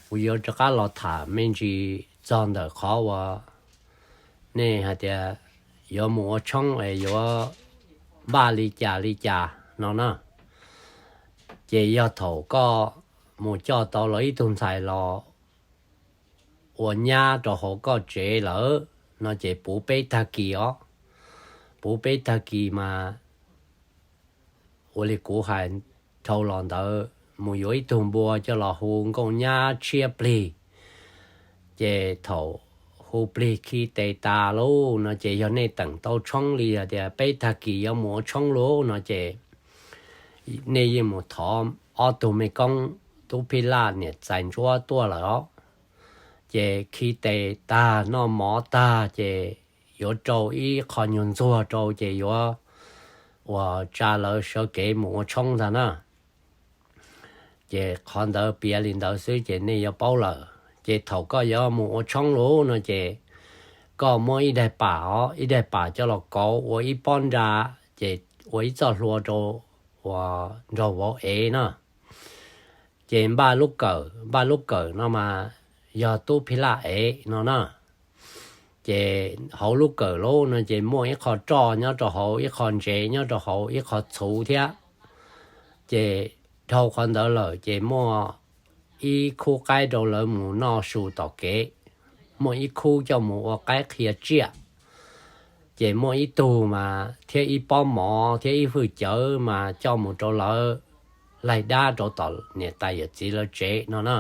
Kuv yuav rov qab los tham me ntsis txog ntawm qhov uas nej hais tias yuav mus ua tshoob es yuav npaj li cas li cas no na. Ces yog thaum koj mus coj tau los ib tug ntxhais los ua nyab rau hauv koj tsev lawm no ces puv peb tag kis os. Puv peb tag kis mas ua li kuv hais dhau los ntawd, mus yuav ib tug npua coj los hu nkauj nyab tshiab plig. Ces thaum hu plig khi tes tas lauj no ces yog nej teem tau tshoob li hais tias peb tag kis yuav mus ua tshoob lauj no ces nej yeej mus thov ob tug mej koob, tub Phij Laj niam Txais Ntsuab tuaj lawm os. Ces khi tes tag noj mov tag ces yuav rau ib qho nyuag ntxuag rau ces yuav uas tsa lawv sawv kev mus ua tshoob ntag na. Ces qhov ntawd piav li ntawd xwb ces nej yuav paub lawm. Ces thaum koj yuav mus ua tshoob lauj no ces koj muab ib daig pam os, ib daig pam coj los kauv ua ib pob nra, ces ua ib txoj hlua rau uas nraug vauv ev na. Ces npaj lub kawm, npaj lub kawm no mas yog tub Phij Laj ev no na. Ces hauv lub kawm lauj no ces muaj ib qho roj nyob rau hauv, ib qho ntsev nyob rau hauv, ib qho txhuv thiab. Ces dhau qhov ntawd lawm ces muaj ib khub qaib rau lawv mus noj su tom kev, muaj ib khub coj mus ua qaib qhia tsiaj. Ces muaj ib tug mas thiab ib pob mov thiab ib hwj cawv mas coj mus rau lawv laig dab rau tom niam tais yawm txiv lawv tsev no na.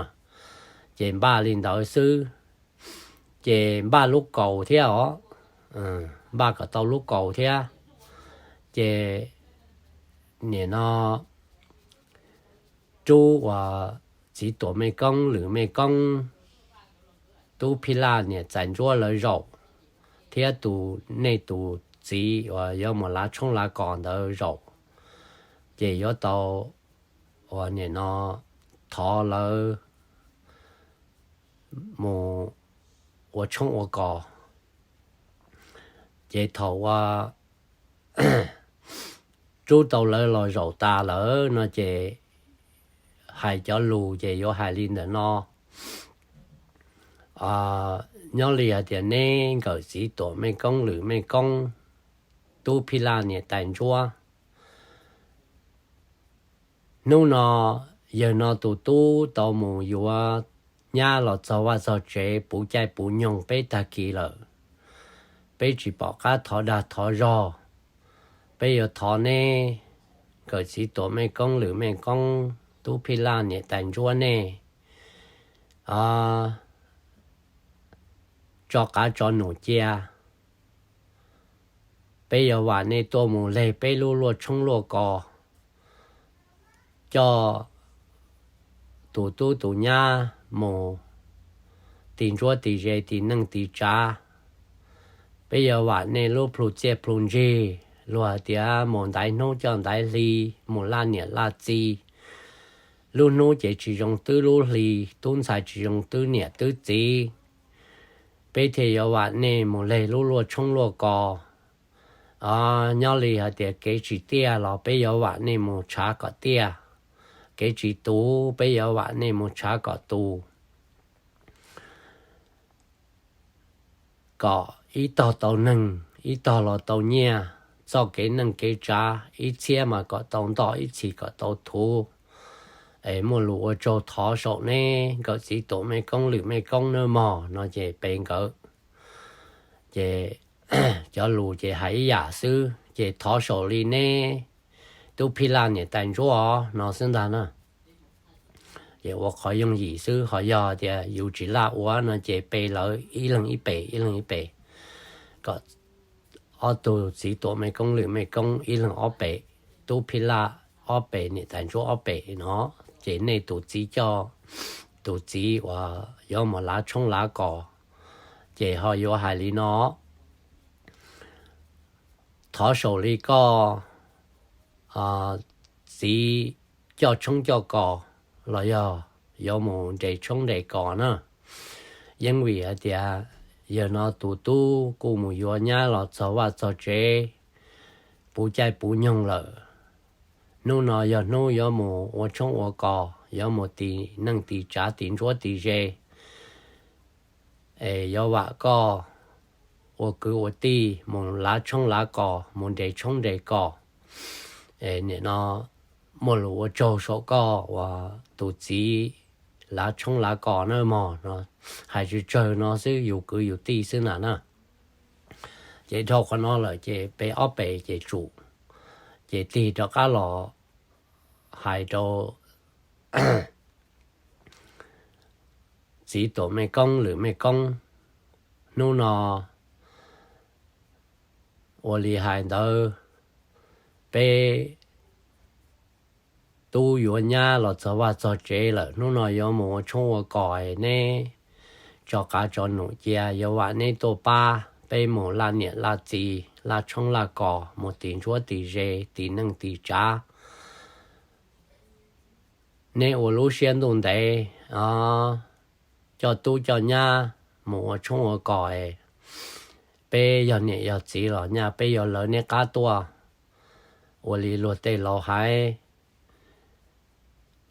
Ces npaj li ntawd xwb, ces npaj lub kaus thiab os, npaj kom tau lub kaus thiab. Ces nim no rub uas txiv tuam mej koob lwm mej koob, tub Phij Laj niam Txais Ntsuab lawv zaum, thiab tus, nej tus txiv uas yuav mus lav tshoob lav kos ntawd zaum. Ces yuav tau uas nim no thov lawv mus ua tshoob ua kos. Ces thaum uas rub tau lawv los zaum tas lawm no ces hais cov lus ces yuav hais li ntawm no. Nyob li hais tias neb nkawm txiv tuam mej koob lwm mej koob, tub Phij Laj niam Tais Ntsuab, hnub no yawg no tus tub tau mus yuav nyab los txog vaj txog tsev puv caij puv nyoog peb tag kis lawm. Peb tsis pom qab thov dag thov zog. Peb yuav thov neb, nkawm txiv tuam mej koob lwm mej koob, tub Phij Laj niam Tais Ntsuab nej, tso qav tso num cia. Peb yuav vam nej tuaj mus leg peb lub luaj tshoob luaj kos, coj tus tub tus nyab mus ti ntsuab ti ze ti neej ti tsav. Peb yuav vam nej lub plhu txiaj plhu ntsig, luag hais tias mus ntaiv hnub coj ntaiv hli, mus laj niam laj txiv. Lub hnub ces tsis zoo twb lub hli, tub ntxhais tsis zoo twb niam twb txiv. Peb thiaj yuav vam nej mus leg lub luaj tshoob luaj kos. Nyob li hais tias kev tsis tiaj los peb yuav vam nej mus tshav kom tiaj. Kev tsis tus peb yuav vam nej mus tshav kom tus. Kom ib tog tau neeg, ib tog los tau nyiaj, txoj kev neej kev tsav ib txhiab mas kom tau ntoj, ib txhis kom tau thuv. Es muaj lus ua tsaug thov saum neb nkawm txiv tuam mej koob lwm mej koob nawb mog no ces pe nkawd. Ces cov lus ces hais ib yam xwb, ces thov saum li neb tub Phij Laj niam Tais Ntsuab os no xwb ntag na. Ces ua qhov yooj yim xwb, ho yog tias yus tsis laj ua no ces pe lawv ib leeg ib pem ib leeg ib pem, kom ob tug txiv tuam mej koob lwm mej koob ib leeg ob pem, tub Phij Laj ob pem niam Tais Ntsuab ob pem no, ces nej tus txiv coj tus txiv uas yuav mus lav tshoob lav kos, ces ho yuav hais li no. Thov saum li koj txiv coj tshoob coj kos los yog yuav mus nres tshoob nres kos na. Yeej vim hais tias yawg no tus tub kuj mus yuav nyab los txog vaj txog tsev puv caij puv nyoog lawm. Hnub no yog hnub yuav mus ua tshoob ua kos, yuav mus tis neej tis tsav tis ntsuab tis ze, es yuav vam koj ua kwv ua tij mus lav tshoob lav kos, mus nres tshoob nres kos. Nim no muaj lus ua tsaug saum koj uas tus txiv lav tshoob lav kos na mog no. Hais tsawg tsawg no xwb, yus kwv yus tij xwb na na. Ces dhau qhov no lawm ces peb ob pem ces tsum, ces tig rov qab los hais rau txiv tuam mej koob lwm mej koob, hnub no ua li hais ntawd, peb tub yuav nyab los txog vaj txog tsev lawm, hnub no yuav mus ua tshoob ua kos, neb tso qav tso num cia, yuav vam neb tuaj pab peb mus laj niam laj txiv, laj tshoob laj kos, mus tis ntsuab tis ze, tis neej tis tsav. Neb ua lub siab ntuj ntev, coj tub coj nyab mus ua tshoob ua kos, peb yog niam yog txiv los nyaj peb yuav lawv neb qab tuaj. Ua li luag tej laus hais,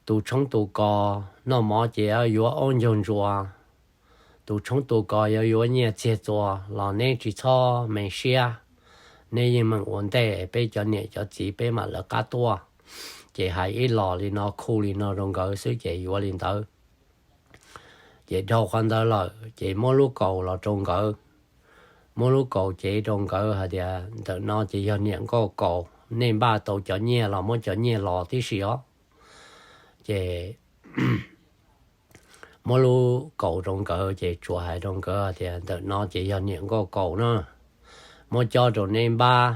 tus tshoob tus kos noj mov ces yuav aub ncaug ntsuas, tus tshoob tus kos yuav yuav nyiaj txiag txuas los neb tsis txhob me siab, neb yeej meem ua ntej, peb cov niam cov txiv peb mam lawv qab tuaj. Ces hais ib los li no khu li no rau nkawd xwb ces yuav li ntawd. Ces dhau qhov ntawd lawm ces muab lub kaus los rau nkawd, muab lub kaus cev rau nkawd hais tias ntawm no ces yog niam nkauj kaus, nej npaj tau cov nyiaj los muab cov nyiaj los tib si os. Ces muab lub kaus rau nkawd ces tsuas hais rau nkawd tias ntawm no ces yog niam nkauj kaus na, muab cob rau neb npab,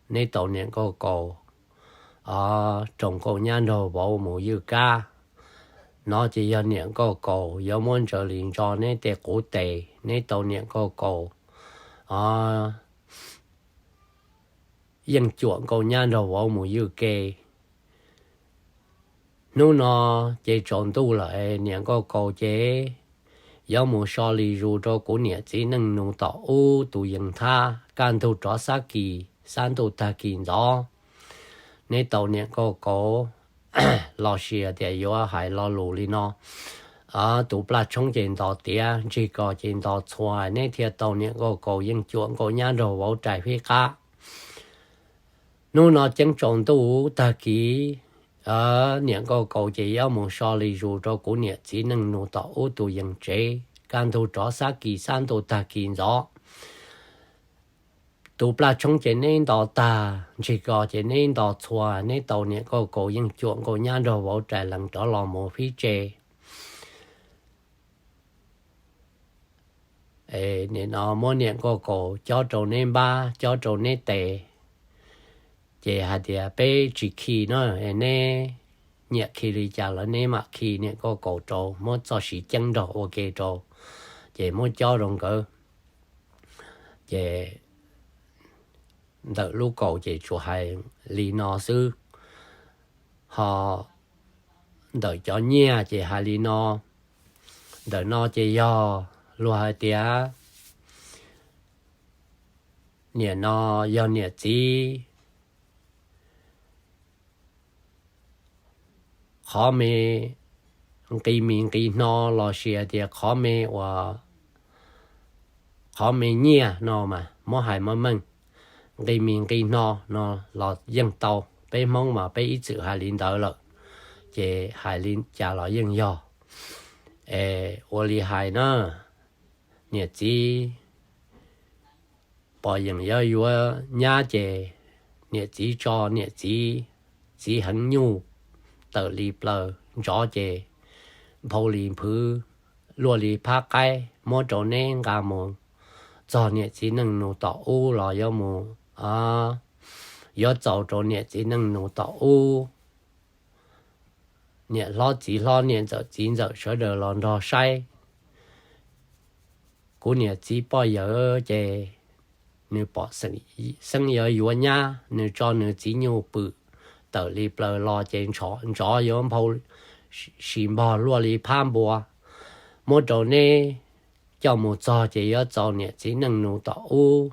neb tau niam nkauj kaus, o, rau nkauj nyab nraug vauv mus ywj kab. No ces yog niam nkauj kaus yuav muab ntsaws li ntso neb tej quv tes, neb tau niam nkauj kaus, o, yeej cuam nkauj nyab nraug vauv mus ywj ke. Hnub no ces tsaus ntuj lawm, niam nkauj kaus ces yuav mus so li zus rau kuv niam txiv neej nus tom ub tus yees thab, kaj ntug rov xab kis, xab ntuj tag kis ntxov. Neb tau niam nkauj kaus los sis tias yuav hais lo lus li no, tus plaj tshoob ces ntos tiav, ntsig kos ces ntos txhua, neb thiaj tau niam nkauj kaus yeej cuam nkauj nyab nraug vauv rais fib qab. Hnub no ceeb tsaus ntuj tag kis, niam nkauj kaus ces yuav mus so li zus rau kuv niam txiv neej nus tom ub tus yees tsev, kaj ntug rov xab kis xab ntuj tag kis ntxov. Tus plaj tshoob ces neb ntos tag, ntsig kos ces neb ntos txhua, neb tau niam nkauj kaus yeej cuam nkauj nyab nraug vauv rais lees rov los mus fib tse. Nim no muab niam nkauj kaus cob rau neb npab, cob rau neb tes, ces hais tias peb tsis khi na, neb nyiam khi li cas los neb mam khi niam nkauj kaus rau, muab txoj siv ceeb nrog ua ke rau, ces muab cob rau nkawd. Ces ntawm lub kaus ces tsuas hais li no xwb. Ho ntawm cov nyiaj ces hais li no, ntawm no ces yog luag hais tias niam no yog niam txiv qhov me nqi mis nqi hno los sis tias qhov me uas qhov me nyiaj no mas muab hais meej meej, nqi mis nqi hno no los yeej tau. Peb Hmoob mas peb ib txwm hais li ntawd lawm, ces hais li cas los yeej yog. Es ua li hais na, niam txiv pom yeem yuav yuav nyab ces niam txiv tso niam txiv txiv heev nyuj tawm li plaws, ntsov ces nphau li nphwv, luaj li phab qaib, muab rau neb nqa mus txog niam txiv neej nus tom ub los yuav mus, yuav txaus rau niam txiv neej nus tom ub, niam hlob txiv hlob, niam ntxawm txiv ntxawm sawv daws los nrog saib. Kuv niam txiv poj yawm ces nws pom xeeb yuav yuav nyab, nws tso nws txiv nyuj pwm tawm li plaws los ces ntsov yuav nphau si npog luaj li phab npua. Muab rau neb coj mus txog ces yuav txaus niam txiv neej nus tom ub.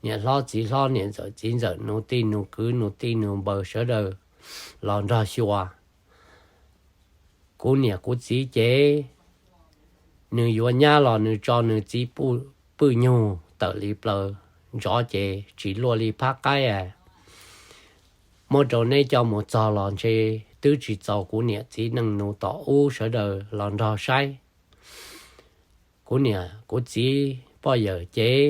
Niam hlob txiv hlob, niam ntxawm txiv ntxawm, nus tij nus kwv, nus tij nus npawg sawv daws los nrog xyuas. kuv niam kuv txiv ces nws yuav nyab los nws tso nws txiv pwj nyug tawm li plaws ntsov ces tsis luaj li phab qaib. Muab rau neb coj mus txog los ntshe twb tsis txaus kuv niam txiv neej nus tom ub sawv daws los nrog saib. Kuv niam kuv txiv poj yawm ces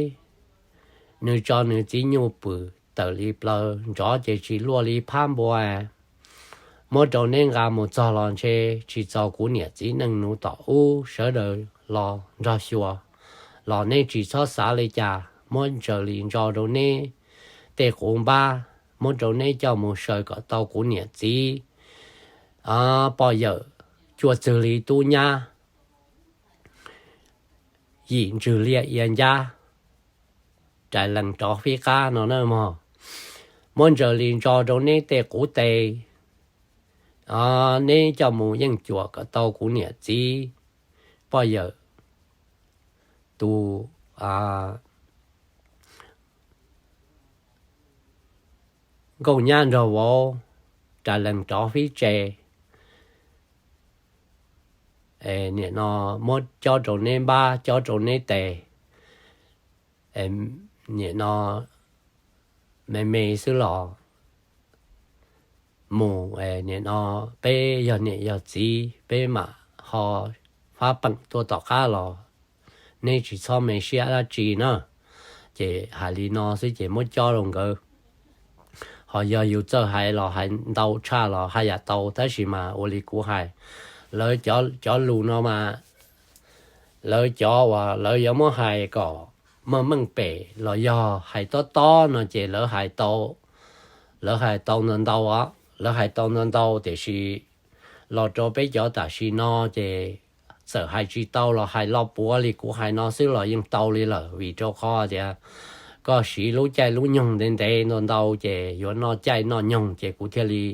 nws tso nws txiv nyuj pwm tawm li plaws ntsov ces tsis luaj li phab npua. Muab rau neb nqa mus txog los ntshe tsis txaus kuv niam txiv neej nus tom ub sawv daws los nrog xyuas, los neb tsis txhob xav li cas, muab ntsaws li ntso rau neb tej quv npab, muab rau neb coj mus saws kom tau kuv niam txiv poj yawm cuaj txwg li tub nyab yim ntsws liaj ia ncab rais lees rov fib qab no na mog. Muab ntsaws li ntso rau neb tej quv tes, neb coj mus yeej cuam kom tau kuv niam txiv poj yawm tus nkauj nyab nraug vauv rais lees rov fib tse. Nim no muab cob rau neb npab cob rau neb tes, nim no me me xwb los mus, nim no peb yog niam yog txiv peb mam ho fab peem tuaj tom qab los neb tsis txhob me siab dab tsi na. Ces hais li no xwb ces muab cob rau nkawd. Ho yog yus txawj hais los hais ntau tshaj los haj yam tau, tab sis mas ua li kuv hais, lawv cov lus no mas lawv cov uas lawv yuav muab hais kom meej meej pem los yog hais tob tob no ces lawv hais tau, lawv hais tau ntau ntau os, lawv hais tau ntau ntau tiam sis los rau peb cov tam sim no ces txawm hais tsis tau los hais lo puav li kuv hais no xwb los yeej tau li lawm, vim rau qhov tias koj siv lub caij lub nyoog ntev ntev ntau ntau ces yuav noj caij noj nyoog ces kuv thiaj li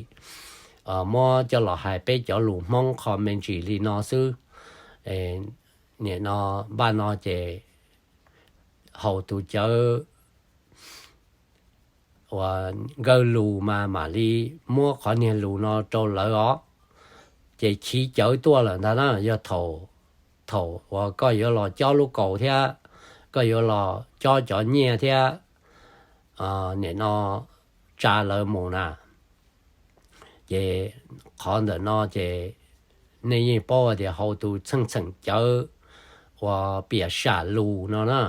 muab coj los hais peb cov lus Hmoob qho me ntsis li no xwb. Nim no npaj no ces haus tus cawv uas nkawd lus mas mam li muab qhov niag lus no rau lawv os. Ces chiv cawv tuaj lawm ntag na, yog thaum, thaum uas koj yuav los cob lub kaus thiab koj yuav los cob cov nyiaj thiab nim no tsa lawv mus na. Ces qhov ntawm no ces nej yeej paub tias haus tus txheej txheem cawv uas piam sam lus no na,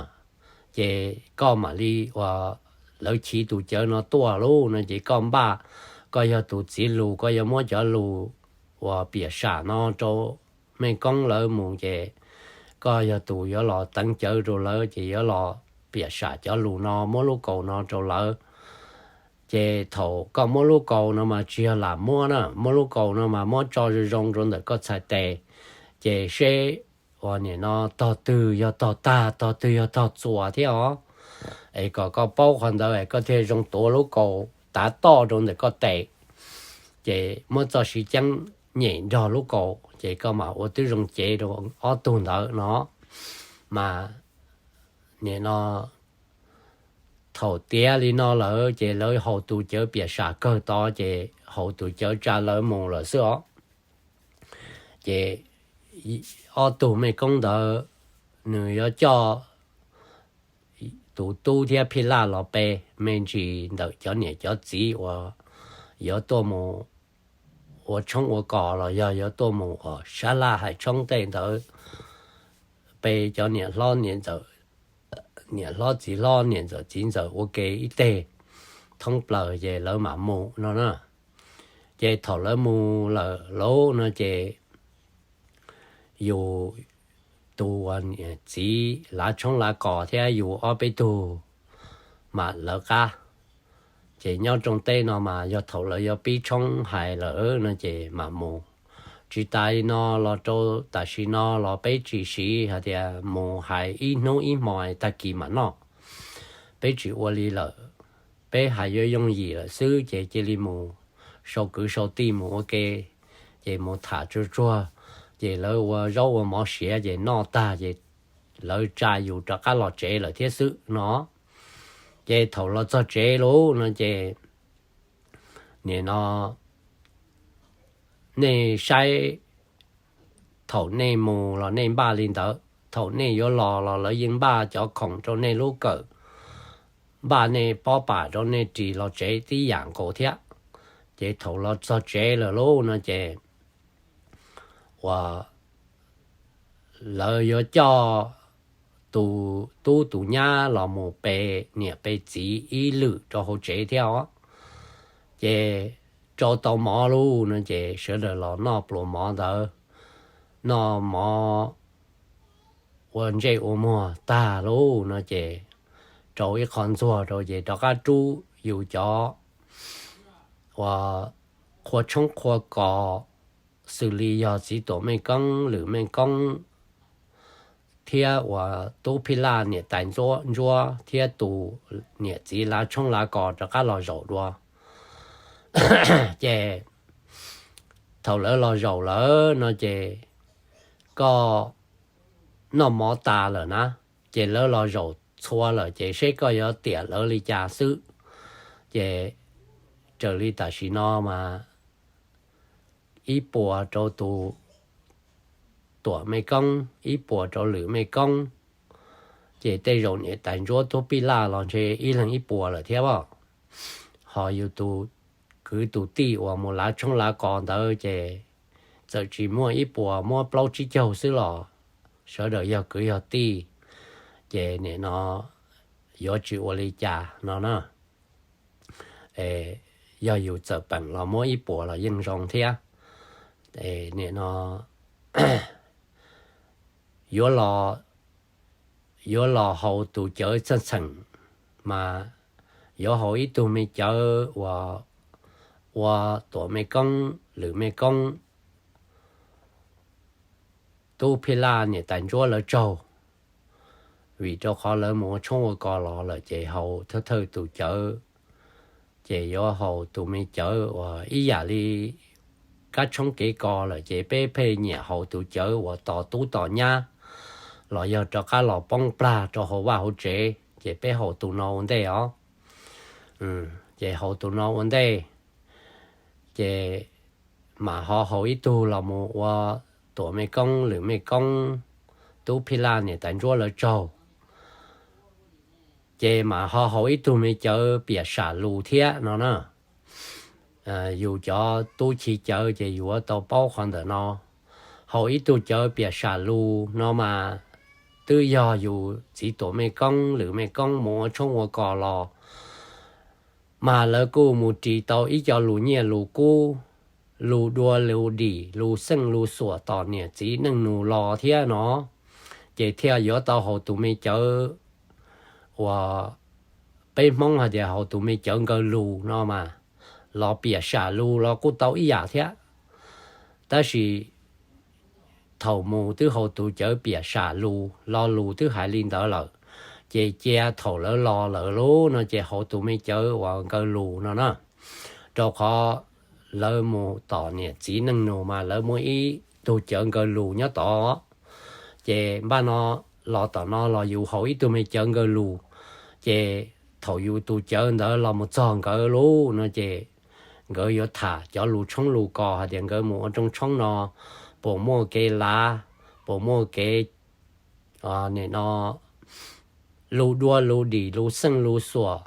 ces koj mam li uas lawv chiv tus cawv no tuaj lauj no ces koj npaj, koj yog tus txiv lus koj yuav muab cov lus uas piam sam no rau mej koob lawv mus ces koj yog tus yuav los teev cawv rau lawv ces yuav los piam sam cov lus no muab lub kaus no rau lawv. Ces thaum koj muab lub kaus no mas tsis yog lam muab na, muab lub kaus no mas muab tso zoo zoo rau ntawm koj txhais tes, ces seb uas nim no tog twg yog tog tag tog twg yog tog txuas thiab os. Es kom koj paub qhov ntawd es koj thiaj zoo tuav lub kaus tav toj rau ntawm koj tes, ces muab txoj siv ceeb nyem nrog lub kaus ces koj mam ua tib zoo cev rau ob tug ntawd no. Mas nim no thaum tiav li no lawm ces lawv haus tus cawv piam sam kawg tod ces haus tus cawv tsa lawv mus lawm xwb os. Ces ob tug mej koob ntawd nws yuav coj tus tub thiab phij laj los pe me ntsis ntawm cov niam cov txiv uas yuav tuaj mus ua tshoob ua kos los yog yuav tuaj mus uas sab laj hais tshoob tej ntawd, pe cov niam hlob niam ntxawm, niam hlob txiv hlob niam ntxawm txiv ntxawm ua ke ib teg thoob plaws ces lawv mam mus no na. Ces thaum lawv mus lawm lauj no ces yus tus uas niam txiv lav tshoob lav kos thiab yus ob peb tug mam lawv qab. Ces nyob rooj teb no mas yog thaum lawv yuav pib tshoob hais lawm no ces mam mus. Tsis tas li no los rau tam sim no los peb tsis siv hais tias mus hais ib hnub ib hmo tag kis mam noj. Peb tsis ua li lawm, peb hais yuav yooj yim lawm xwb ces cia li mus sau kwv sau tij mus ua ke, ces mus tham tsuag tsuag, ces lawv ua zaub ua mov siav ces noj tag ces lawv tsa yus rov qab los tsev lawm thiab xwb no. Ces thaum los txog tsev lauj no ces nim no nej saib thaum nej mus los nej npaj li ntawd, thaum nej yuav los los lawv yeej npaj cov khoom rau nej lub kawm, npaj nej pob pam rau nej ris los tsev tib yam nkaus thiab. Ces thaum los txog tsev lawm lauj no ces uas lawv yuav coj tus tub tus nyab los mus pe niam pe txiv ib lwm rau hauv tsev thiab os. Ces rau tau mov lauj no ces sawv daws los noj pluas mov ntawd, noj mov ua ntsej ua muag tag lauj no ces rau ib qho ntxuag rau ces rov qab rub yus cov uas qhua tshoob qhua kos xws li yog txiv tuam mej koob lwm mej koob thiab uas tub phij laj niam tais ntsuab thiab tus niam txiv lav tshoob lav kos rov qab los zaum dua. Ces thaum lawv los zaum lawm no ces koj noj mov tas lawm na, ces lawv los zaum txhua lawm ces seb koj yuav tiam lawv li cas xwb. Ces raws li tam sim no mas ib puas rau tus tuam mej koob, ib puas rau lwm mej koob. Ces tej zaum niam tais ntsuab tub phij laj los ntshe ib leeg ib puas lawm thiab os. Ho yus tus kwv tus tij uas mus lav tshoob lav kos ntawd ces txawm tsis muaj ib puas, muab plaub tsib caug xwb los sawv daws yog kwv yog tij, ces nim no yuav tsis ua li cas no na. Yog yus txawm peem los muab ib puas los yeej zoo thiab. Nim no yuav los, yuav los haus tus cawv txheej txheem mas yuav haus ib tug me cawv uas ua tuam mej koob lwm mej koob, tub phij laj niam tais ntsuab lawv tsaug, vim rau qhov lawv mus ua tshoob ua kos los lawm ces haus thawj thawj tus cawv. Ces yuav haus tus me cawv uas ib yam li kab tshoob kev kos lawm ces peb pheej nyiam haus tus cawv uas tos tub tos nyab los yog rov qab los poob plag rau hauv vaj hauv tsev ces peb haus tus no ua ntej os. Ces haus tus no ua ntej, ces mam ho haus ib tug los mus ua tuam mej koob lwm mej koob, tub phij laj niam tais ntsuab lawv tsaug. Ces mam ho haus ib tug me cawv piam sam lus thiab no na. Yus cov tub chiv cawv ces yuav tau paub qhov ntawm no. Haus ib tug cawv piam sam lus no mas twb yog yus txiv tuam mej koob lwm mej koob mus ua tshoob ua kos los mas lawv kuj mus ris tau ib co lus nyiaj lus kub, lus dua lus dim, lus xeej lus xuam tom niam txiv neej nus los thiab no. Ces thiaj yuav tau haus tus me cawv uas peb Hmoob hais tias haus tus me cawv nkaw lus no mas los piam sam lus los kuj tau ib yam thiab. Tab sis thaum mus twb haus tus cawv piam sam lus, lo lus twb hais li ntawd lawm, ces cia thaum lawv los lawm lauj no ces haus tus me cawv uas nkaw lus no na. Rau qhov lawv mus tom niam txiv neej nus mas lawv muaj ib tug cawv nkaw lus nyob tod. Ces npaj no los tom no los yus haus ib tug me cawv nkaw lus, ces thaum yus tus cawv ntawd los mus txog nkawd lauj no ces nkawd yuav tham cov lus tshoob lus kos hais tias nkawd mus ua rooj tshoob no puas muaj kev lav, puas muaj kev nim no lus dua lus dim lus xeej lus xuam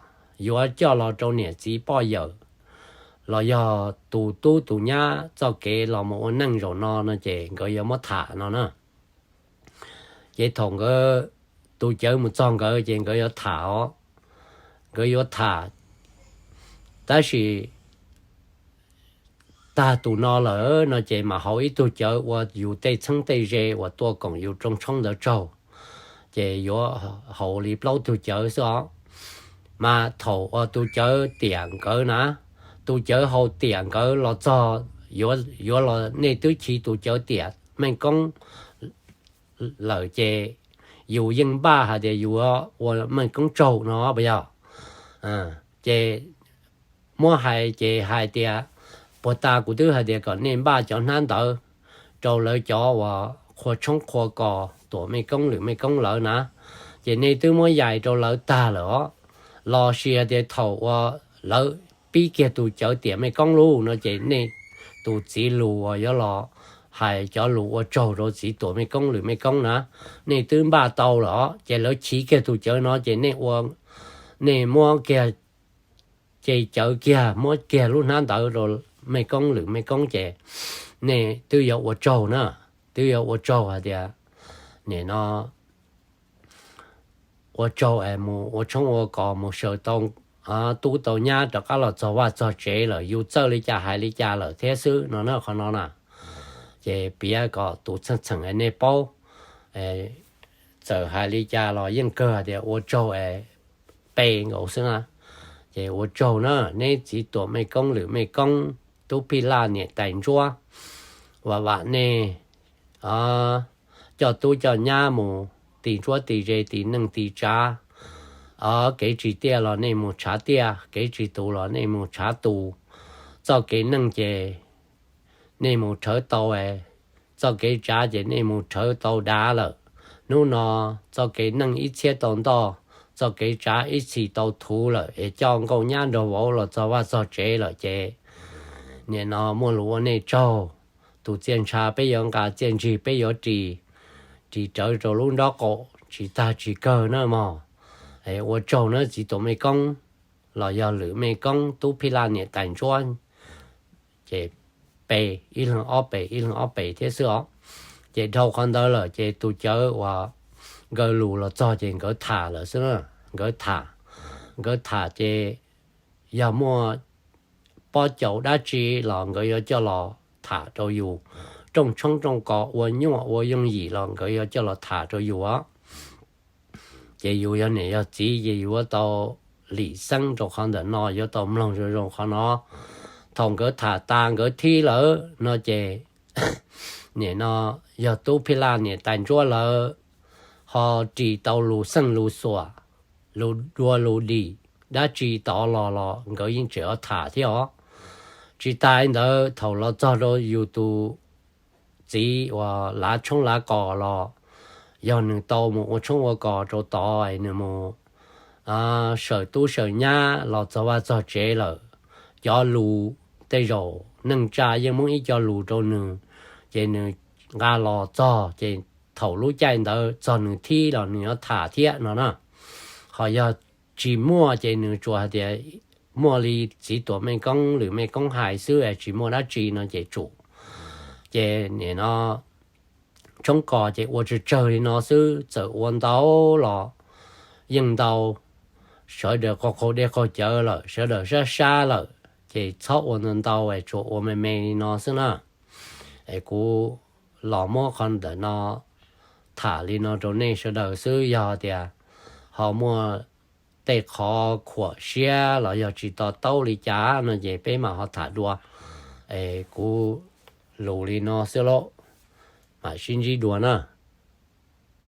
yuav coj los rau niam txiv poj yawm los yog tus tub tus nyab txoj kev los mus ua neej zaum no no ces nkawd yuav muab tham no na. Ces thaum nkawd tus cawv mus txog nkawd ces nkawd yuav tham os, nkawd yuav tham. Tab sis tag tus no lawm no ces mam haus ib tug cawv ua yus tej txheeb tej ze uas tuaj koom yus rooj tshoob ntawd tsaug, ces yuav haus li plaub tug cawv xwb os. Mas thaum uas tus cawv tiam nkawd na, tus cawv haus tiam nkawd los txog, yuav los nej twb chiv tus cawv tiam mej koob lawm ces yus yeej npaj hais tias yuav ua mej koob tsaug no puas yog? Ces muab hais ces hais tias puag ta kuv twb hais tias kom nej npaj cov hnab ntawv rau lawv cov uas qhua tshoob qhua kos tuam mej koob lwm mej koob lawv na, ces nej twb muab yais rau lawv tag lawm os. Los sis hais tias thaum uas lawv pib kiag tus cawv tiam mej koob lauj no ces nej tus txiv lus uas yuav los hais cov lus ua tsaug rau txiv tuam mej koob lwm mej koob na, nej twb npaj tau lawm os, ces lawv chiv kiag tus cawv no ces nej ua, nej muab kiag, ces cawv kiag muab kiag lub hnab ntawd rau mej koob lwm mej koob ces nej twb yuav ua tsaug na, twb yuav ua tsaug hais tias nim no ua tsaug es mus ua tshoob ua kos mus saws tau tub tau nyab rov qab los txog vaj txog tsev lawm, yus txawj li cas hais li cas lawm thiab xwb no na, qhov no na. Ces piav kom tus txheej txheem nej paub, txawm hais li cas los yeej kawg hais tias ua tsaug es pe nkaus xwb na. Ces ua tsaug na neb txiv tuam mej koob lwm mej koob, tub phij laj niam tais ntsuab, vam vam nej coj tub coj nyab mus ti ntsuab ti ze ti neej ti tsav. Kev tsis tiaj los nej mus tshav tiaj, kev tsis tus los nej mus tshav tus. Txoj kev neej ces nej mus rhawv tau, txoj kev tsav ces nej mus rhawv tau dav lawm. Hnub no txoj kev neej ib txhiab tau ntoj, txoj kev tsav ib txhis tau thuv lawm es coj nkauj nyab nrog vauv los txog vaj txog tsev lawm ces nim no muaj lus ua nej tsaug. Tus txiaj ntsha peb yuav nqa, txiaj ntsig peb yuav ris, ris rawv rau lub nrob qaum tsis tag tsis kawg na mog. Ua tsaug na txiv tuam mej koob los yog lwm mej koob, tub phij laj niam tais ntsuab. Ces pe, ib leeg ob pes ib leeg ob pes thiab xwb os. Ces dhau qhov ntawd lawm ces tus cawv uas nkawd lus los txog ces nkawd tham lawm xwb na. Nkawd tham, nkawd tham ces yog muaj pob caus dab tsi los nkawd yuav coj los tham rau yus, rooj tshoob rooj kos ua nyuaj ua yooj yim los nkawd yuav coj los tham rau yus os. Ces yus yog niam yog txiv ces yuav tau lim xeeb rau qhov ntawm no, yuav tau mloog zoo zoo qhov no. Thaum nkawd tham tas nkawd thib lawm no ces nim no yog tub phij laj niam tais ntsuab lawv ho ris tau lus xeej lus xuam, lus dua lus dim dab tsi tod los los nkawd yeej tseem tham thiab os. Tsis tas li ntawd thaum los txog rau yus tus txiv uas lav tshoob lav kos los yog nws tau mus ua tshoob ua kos rau tod, nws mus saws tub saws nyab los txog vaj txog tsev lawm, cov lus tej zaum neej tsa yeej muab ib co lus rau nws, ces nws nqa los txog ces thaum lub caij ntawd txog nws thib los nws yuav tham thiab no na. Ho yog tsis muaj ces nws tsuas hais tias muaj li txiv tuam mej koob lwm mej koob hais xwb es tsis muaj dab tsi no ces tsum. Ces nim no tshoob kos ces ua tsawg tsawg li no xwb, txawm ua ntau los yeej ntau. Sawv daws qaug qaug dej qaug cawv lawm, sawv daws sab sab lawm ces txhob ua ntau ntau es tsuas ua me me li no xwb na. Es kuv los muab qhov ntawm no tham li no rau nej sawv daws xwb, yog tias ho muaj tej qhov khuam siab los yog tsis to taub li cas no ces peb mam ho tham dua. Es kuv lus li no xwb lauj, mam sib ntsib dua na.